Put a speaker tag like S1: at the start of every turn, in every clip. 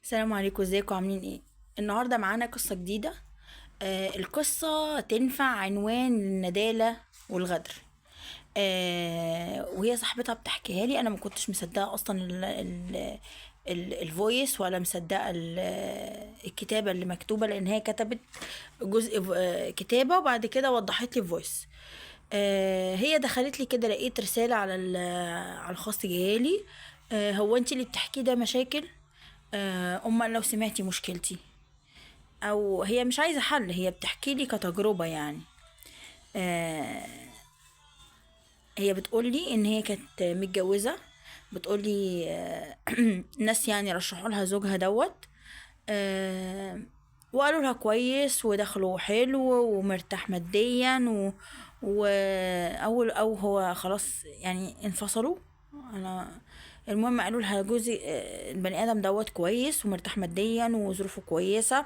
S1: السلام عليكم، ازيكم؟ عاملين ايه؟ النهارده معانا قصة جديده. القصة تنفع عنوان الندالة والغدر. وهي صاحبتها بتحكيها لي، انا ما كنتش مصدقه اصلا ال voice ولا مصدقه الكتابة اللي مكتوبة، لان هي كتبت جزء كتابه وبعد كده وضحت لي voice. هي دخلت لي كده، لقيت رسالة على الخاص جايالي، هو انت اللي بتحكي ده مشاكل؟ امال لو سمعتي مشكلتي؟ او هي مش عايزه حل، هي بتحكي لي كتجربة يعني. هي بتقول لي ان هي كانت متجوزة، بتقول لي ناس يعني رشحوا لها زوجها دوت، وقالوا لها كويس ودخله حلو ومرتاح ماديا واول او هو خلاص يعني انفصلوا. انا المهم قالوا لها جوزي، البني ادم دوت كويس ومرتاح ماديا وظروفه كويسة،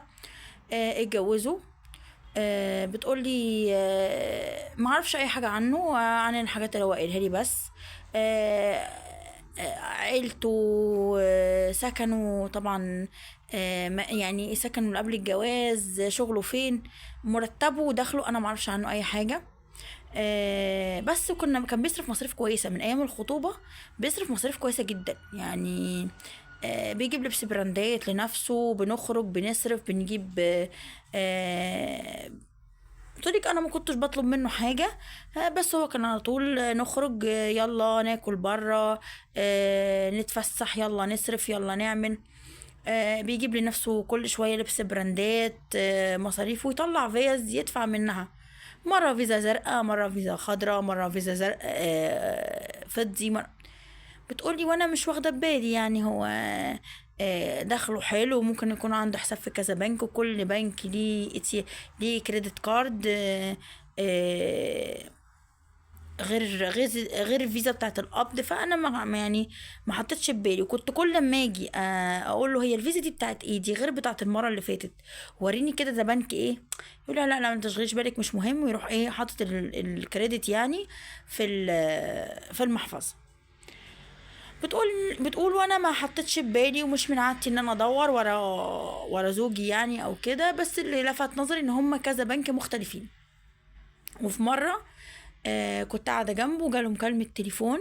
S1: اتجوزوا. بتقول لي ما اعرفش اي حاجة عنه، عن الحاجات اللي هو قايلها لي بس. عيلته، سكنه طبعا، يعني سكنه قبل الجواز، شغله فين، مرتبه ودخله، انا ما اعرفش عنه اي حاجة. بس كان بيصرف مصاريف كويسة من ايام الخطوبة، بيصرف مصاريف كويسة جدا يعني. بيجيب لبس براندات لنفسه، بنخرج بنصرف بنجيب. قلتلك انا ما كنتش بطلب منه حاجة، بس هو كان على طول نخرج، يلا ناكل برا، نتفسح، يلا نصرف، يلا نعمل. بيجيب لنفسه كل شوية لبس براندات، مصاريف، ويطلع فيز يدفع منها، مرة فيزا زرقاء، مرة فيزا خضراء، مرة فيزا زرقاء، فضي، مرة. بتقولي وانا مش واخده بالي يعني، هو دخله حلو، ممكن يكون عنده حساب في كذا بنك، وكل بنك ليه credit card، غير الفيزا بتاعت القبض. فانا ما حطيتش في بالي، وكنت كل ما اجي، اقول له هي الفيزا دي بتاعت ايه؟ دي غير بتاعت المرة اللي فاتت، وريني كده ده بنك ايه؟ يقول لي لا لا ما تشغليش بالك مش مهم، ويروح ايه حاطط ال credit يعني في المحفظة. بتقول وانا ما حطيتش في بالي، ومش من عادتي ان انا ادور ورا زوجي يعني او كده، بس اللي لفت نظري ان هم كذا بنك مختلفين. وفي مرة، كنت قاعدة جنبه، جاله مكالمة تليفون،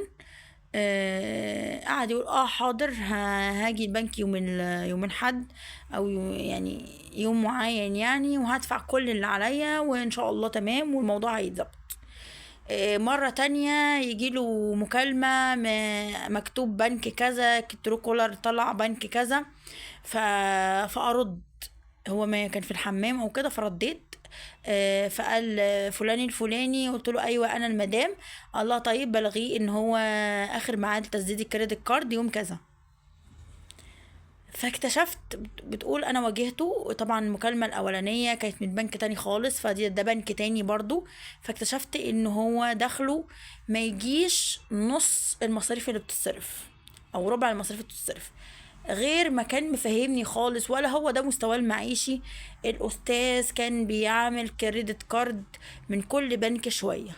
S1: قعد يقول حاضر، هاجي البنك يوم الحد او يعني يوم معين يعني، وهدفع كل اللي عليا وان شاء الله تمام والموضوع هيتظبط. مرة تانية يجيله مكالمة مكتوب بنك كذا، تروكولر طلع بنك كذا، فأرد، هو ما كان في الحمام أو كده، فرديت، فقال فلان الفلاني، قلت له أيوة أنا المدام. الله طيب بلغيه إن هو آخر ميعاد تسديد ال credit card يوم كذا. فاكتشفت، بتقول أنا واجهته طبعا، المكالمة الأولانية كانت من بنك تاني خالص، فدي ده بنك تاني برضو. فاكتشفت إن هو دخله ما يجيش نص المصاريف اللي بتصرف أو ربع المصاريف اللي بتصرف، غير ما كان مفهمني خالص، ولا هو ده مستواه المعيشي. الأستاذ كان بيعمل credit card من كل بنك شوية.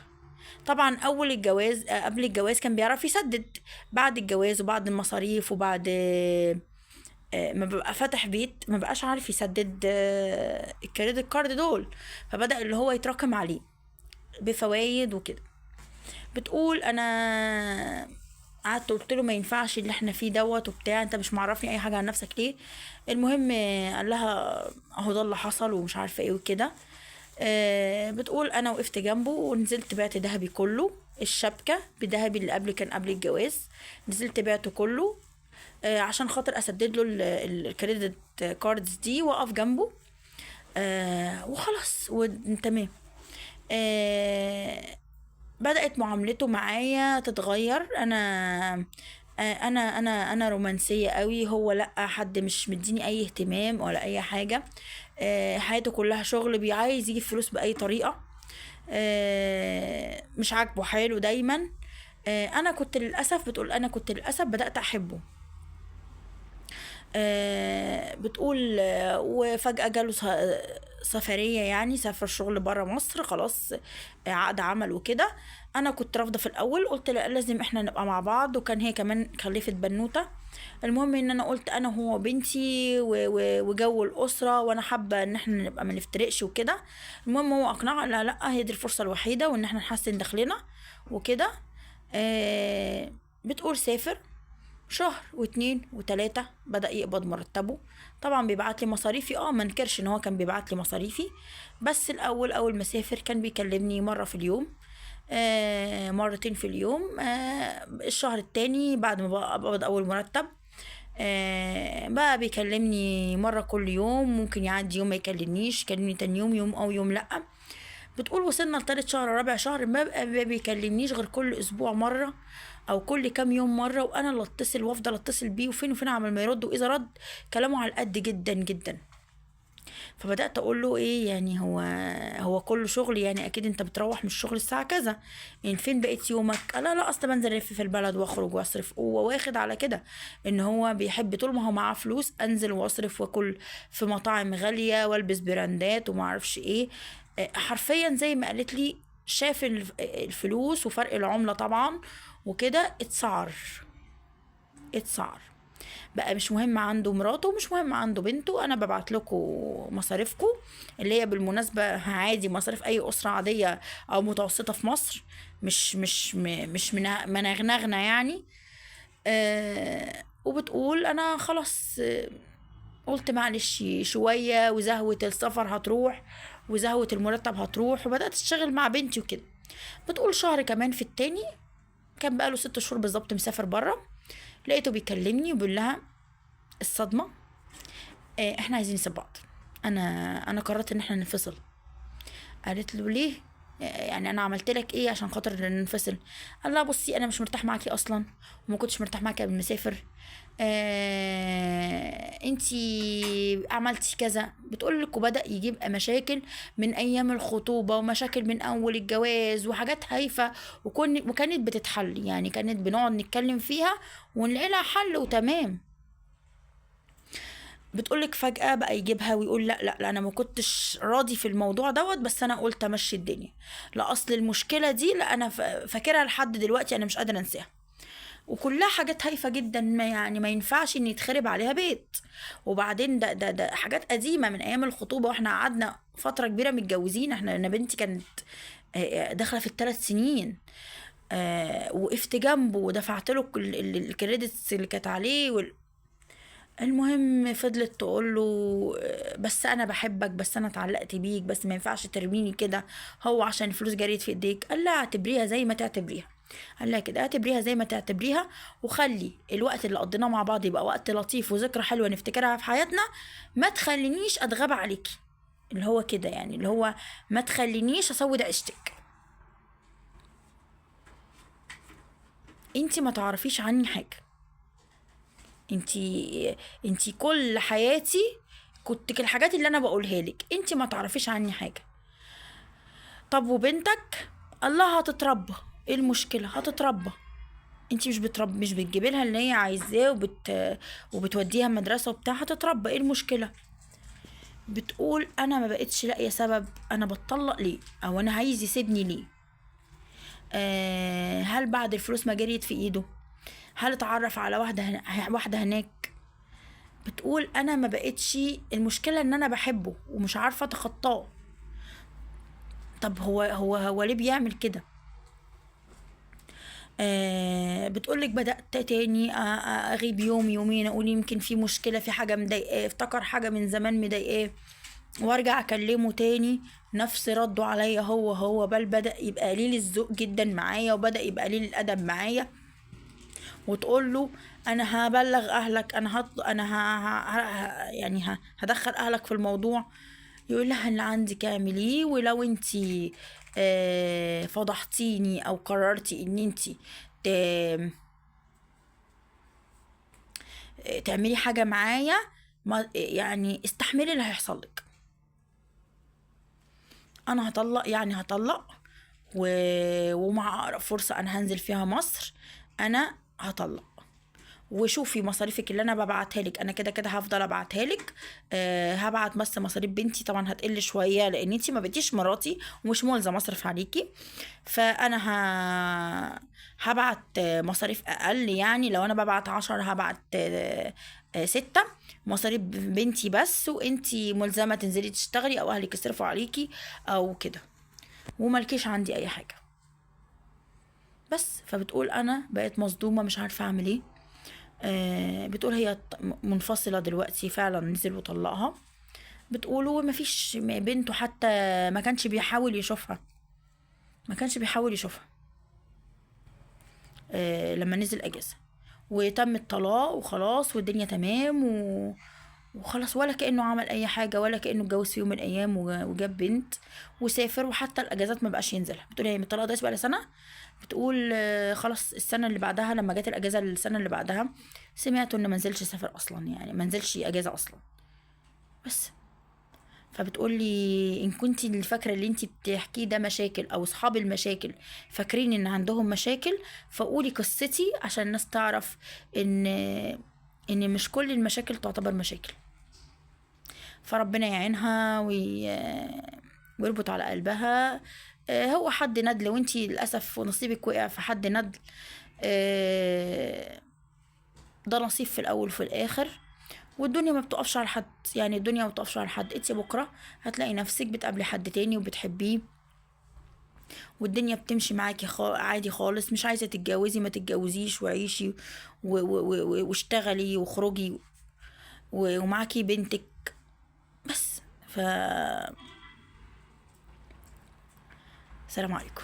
S1: طبعا أول الجواز، قبل الجواز كان بيعرف يسدد، بعد الجواز وبعد المصاريف وبعد ما بقى فاتح بيت ما بقاش عارف يسدد، ال credit card دول، فبدأ اللي هو يتراكم عليه بفوايد وكده. بتقول انا قعدت قلت له ما ينفعش اللي احنا فيه دوت وبتاع، انت مش معرفني اي حاجة عن نفسك ليه؟ المهم، قال لها اهو ده اللي حصل ومش عارفه ايه وكده. بتقول انا وقفت جنبه ونزلت بعت ذهبي كله، الشبكة بذهبي اللي قبل كان قبل الجواز، نزلت بعته كله، عشان خاطر اسدد له ال credit cards دي واقف جنبه، وخلاص وتمام. بدأت معاملته معايا تتغير. انا رومانسية قوي، هو لا، حد مش مديني اي اهتمام ولا اي حاجة، حياته كلها شغل، بيعايز يجيب فلوس بأي طريقة، مش عاجبه حاله دايما. انا كنت للأسف، بتقول انا كنت للأسف بدأت احبه. بتقول، وفجأة جاله سفرية، يعني سافر شغل برا مصر، خلاص، عقد عمل وكده. أنا كنت رافضة في الأول، قلت لا لازم إحنا نبقى مع بعض، وكان هي كمان خلفت بنوتة. المهم ان انا قلت انا هو بنتي وجو الاسرة، وانا حابة ان احنا نبقى ما نفترقش وكده. المهم هو اقنعها لا لا هي دي الفرصة الوحيدة، وان احنا نحسن دخلنا وكده. بتقول سافر شهر واتنين وتلاتة، بدأ يقبض مرتبه. طبعا بيبعت لي مصاريفي، ما انكرش ان هو كان بيبعت لي مصاريفي، بس الاول اول ما سافر كان بيكلمني مرة في اليوم، مرتين في اليوم. الشهر التاني بعد ما قبض اول مرتب، بقى بيكلمني مرة كل يوم، ممكن يعدي يوم ما يكلمنيش، يكلمني تاني يوم، يوم او يوم لأ. بتقول وصلنا لتالت شهر رابع شهر ما بيكلمنيش غير كل اسبوع مرة او كل كام يوم مرة، وانا اللي اتصل وافضل اتصل بيه، وفين وفين عمل ما يرد، واذا رد كلامه على القد جدا جدا. فبدات اقول له ايه يعني، هو كله شغل يعني، اكيد انت بتروح من الشغل الساعة كذا، يعني فين بقيت يومك؟ لا لا اصل بنزل الف في البلد واخرج واصرف. هو واخد على كده ان هو بيحب طول ما هو معاه فلوس انزل واصرف واكل في مطاعم غالية والبس براندات وما اعرفش ايه. حرفيا زي ما قالت لي، شاف الفلوس وفرق العملة طبعا وكده، اتسعر بقى، مش مهم عنده مراته ومش مهم عنده بنته، انا ببعت لكم مصاريفكم اللي هي بالمناسبة عادي مصاريف اي اسره عادية او متوسطه في مصر، مش مش مش منغنغنه يعني. وبتقول انا خلاص، قلت معلش شوية وزهوه السفر هتروح وزهوه المرتب هتروح، وبدات اشتغل مع بنتي وكده. بتقول شهر كمان في التاني، كان بقاله 6 شهور بالظبط مسافر بره، لقيته بيكلمني وبيقول لها الصدمة، احنا عايزين نسيب بعض، انا قررت ان احنا ننفصل. قالت له ليه يعني، انا عملت لك ايه عشان خاطر ننفصل؟ قال لها بصي انا مش مرتاح معاكي اصلا، وما كنتش مرتاح معاكي قبل ما اسافر، انتي عملتي كذا. بتقول لك وبدا يجيب مشاكل من ايام الخطوبة، ومشاكل من اول الجواز، وحاجات هايفة، وكانت بتتحل يعني، كانت بنقعد نتكلم فيها ونلاقي لها حل وتمام. بتقولك فجأة بقى يجيبها ويقول لا لا لا انا ما كنتش راضي في الموضوع دوت، بس انا قلت امشي الدنيا، لا اصل المشكلة دي لا انا فاكرها لحد دلوقتي، انا مش قادرة انساها. وكلها حاجات هايفة جدا، ما يعني ما ينفعش ان يتخرب عليها بيت. وبعدين ده ده ده حاجات قديمة من ايام الخطوبة، واحنا قعدنا فترة كبيرة متجوزين، احنا انا بنتي كانت داخله في ال3 سنين، وقفت جنبه ودفعت له ال credits اللي كانت عليه. المهم فضلت تقول له بس انا بحبك، بس انا اتعلقت بيك، بس ما ينفعش ترميني كده، هو عشان الفلوس جريت في ايديك. قال لها اعتبريها زي ما تعتبريها، قال لها كده اعتبريها زي ما تعتبريها، وخلي الوقت اللي قضيناه مع بعض يبقى وقت لطيف وذكرى حلوة نفتكرها في حياتنا، ما تخلينيش اتغاب عليكي، اللي هو كده يعني، اللي هو ما تخلينيش اسود عيشتك، انتي ما تعرفيش عني حاجة، انتي كل حياتي كنت الحاجات اللي انا بقولها لك، انتي ما تعرفيش عني حاجة. طب وبنتك؟ الله هتتربى، ايه المشكلة؟ هتتربى، انتي مش بتربي، مش بتجيبي لها اللي هي عايزاه وبتوديها مدرسه وبتاع، هتتربى، ايه المشكلة؟ بتقول انا ما بقتش لاقيه سبب انا بتطلق ليه، او انا عايز يسيبني ليه. هل بعد الفلوس ما جريت في ايده؟ هل اتعرف على واحدة هناك؟ بتقول انا ما بقتش، المشكلة ان انا بحبه ومش عارفه اتخطاه. طب هو هو هو ليه بيعمل كده؟ بتقولك بدأت تاني اغيب يوم يومين، اقول يمكن في مشكلة، في حاجة مضايقاه، افتكر حاجة من زمان مضايقاه، وارجع اكلمه تاني نفس رده عليا هو هو، بل بدأ يبقى قليل الذوق جدا معايا، وبدأ يبقى قليل الادب معايا، وتقول له انا هبلغ اهلك، انا انا يعني هدخل اهلك في الموضوع. يقول لها اللي عندك اعمليه، ولو انتي فضحتيني او قررتي ان انتي تعملي حاجة معايا، يعني استحملي اللي هيحصل لك، انا هطلق يعني هطلق، ومع اقرب فرصة انا هنزل فيها مصر انا هطلق. وشوفي مصاريفك اللي انا ببعتها لك، انا كده كده هفضل ابعتها لك. هبعت بس مصاريف بنتي طبعا هتقل شوية لان انتي ما بقيتيش مراتي ومش ملزم اصرف عليكي، فانا هبعت مصاريف اقل. يعني لو انا ببعت 10 هبعت 6 مصاريف بنتي بس، وانتي ملزمة تنزلي تشتغلي او اهلك يصرفوا عليكي او كده، وملكيش عندي اي حاجة بس. فبتقول انا بقيت مصدومة مش عارفه اعمل ايه. بتقول هي منفصلة دلوقتي فعلا، نزل وطلقها. بتقول ومفيش بنته حتى ما كانش بيحاول يشوفها، ما كانش بيحاول يشوفها لما نزل اجازه، وتم الطلاق وخلاص والدنيا تمام وخلاص، ولا كأنه عمل اي حاجة، ولا كأنه اتجوز في يوم من الايام وجاب بنت وسافر، وحتى الاجازات ما بقاش ينزلها. بتقول هي من الطلاق ده بقى سنة، بتقول خلاص السنة اللي بعدها لما جت الاجازة السنة اللي بعدها سمعت انه ما نزلش سافر اصلا، يعني ما نزلش اجازه اصلا بس. فبتقول لي ان كنتي اللي فاكره اللي انتي بتحكيه ده مشاكل او اصحاب المشاكل فاكرين ان عندهم مشاكل، فقولي قصتي عشان الناس تعرف ان مش كل المشاكل تعتبر مشاكل. فربنا يعينها ويربط على قلبها. هو حد ندل، وانتي للاسف ونصيبك وقع في حد ندل. ده نصيب في الاول وفي الاخر، والدنيا ما بتقفش على حد، يعني الدنيا ما بتقفش على حد. انتي بكره هتلاقي نفسك بتقابلي حد تاني وبتحبيه، والدنيا بتمشي معاكي عادي خالص. مش عايزه تتجوزي ما تتجوزيش، وعيشي واشتغلي وخرجي ومعاكي بنتك بس. سلام عليكم.